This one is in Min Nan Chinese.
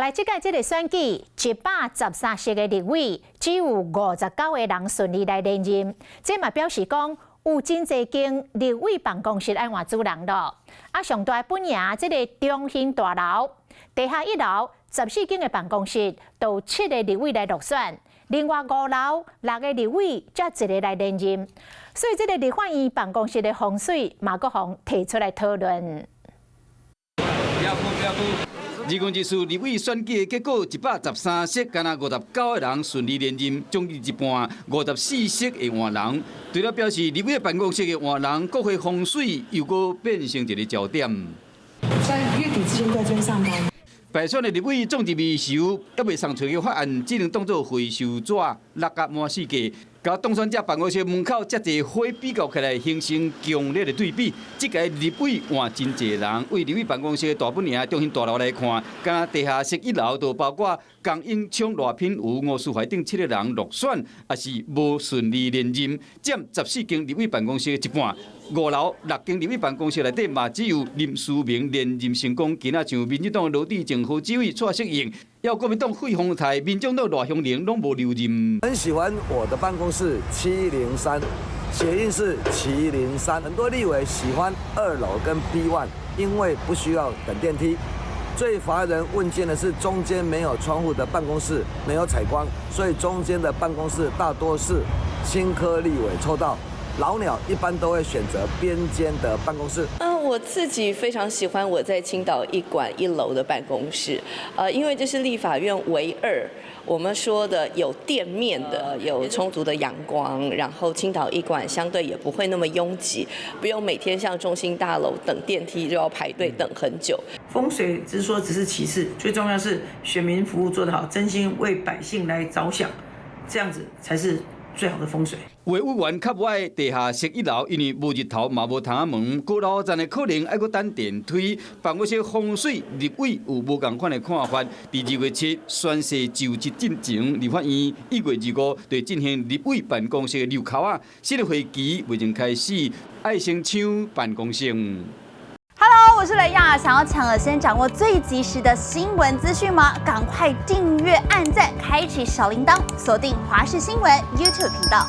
來，這屆這个選舉113席的立委，只有59個人順利來連任，這嘛表示講有真濟間立委辦公室愛換主人咯。啊，上大本營這个中興大樓地下一樓14間的辦公室，都有七个立委來落選，另外五樓六个立委才一个來連任，所以這个立法院辦公室的風水嘛，閣予提出來討論。不要哭，不要哭。2024立委選舉的結果，113席，干焦59個人順利連任，將近一半，54席會換人。除了表示立委辦公室會換人，國會風水又閣變成一个焦點。在月底之前都在這邊上班。敗選的立委總是未收，猶未送出去法案，只能當做回收紙，落甲滿世界。佮當選者辦公室門口遮濟火比較起來，形成強烈的對比。這屆立委換真濟人，為立委辦公室的大本營中興大樓來看，敢若地下室一樓就包括江永昌、賴品妤、吳斯懷等七个人落選，也是無順利連任，佔14間立委辦公室的一半。五樓六間立委辦公室內底嘛，只有林思明連任成功，其他像民進黨的羅致政、何志偉、蔡適應，還有國民黨費鴻泰、民眾黨賴香伶攏無留任。很喜歡我的辦公室703，諧音是麒麟山。很多立委喜歡二樓跟 B1，因為不需要等電梯。最乏人問津的是中間沒有窗戶的辦公室，沒有採光，所以中間的辦公室大多是新科立委抽到。老鳥一般都會選擇邊間的辦公室。我自己非常喜歡我在青島一館一樓的辦公室，因為這是立法院唯二我們說的有店面的，有充足的陽光，然後青島一館相對也不會那麼擁擠，不用每天像中興大樓等電梯就要排隊等很久。風水之說只是其次，最重要是選民服務做得好，真心為百姓來着想，這樣子才是最好的風水。有的委員較無愛地下室一樓，因為無日頭嘛無窗仔門，高樓層的可能愛閣等電梯。辦公室風水立委有無仝款的看法。佇2月7宣誓就職進前，立法院1月25就進行立委辦公室的入口啊，新的會期未經開始，愛先搶辦公室。 Hello，我是雷亞，想要搶先掌握最及時的新聞資訊嗎？趕快訂閱、按讚、開啟小鈴鐺，鎖定華視新聞 YouTube 頻道。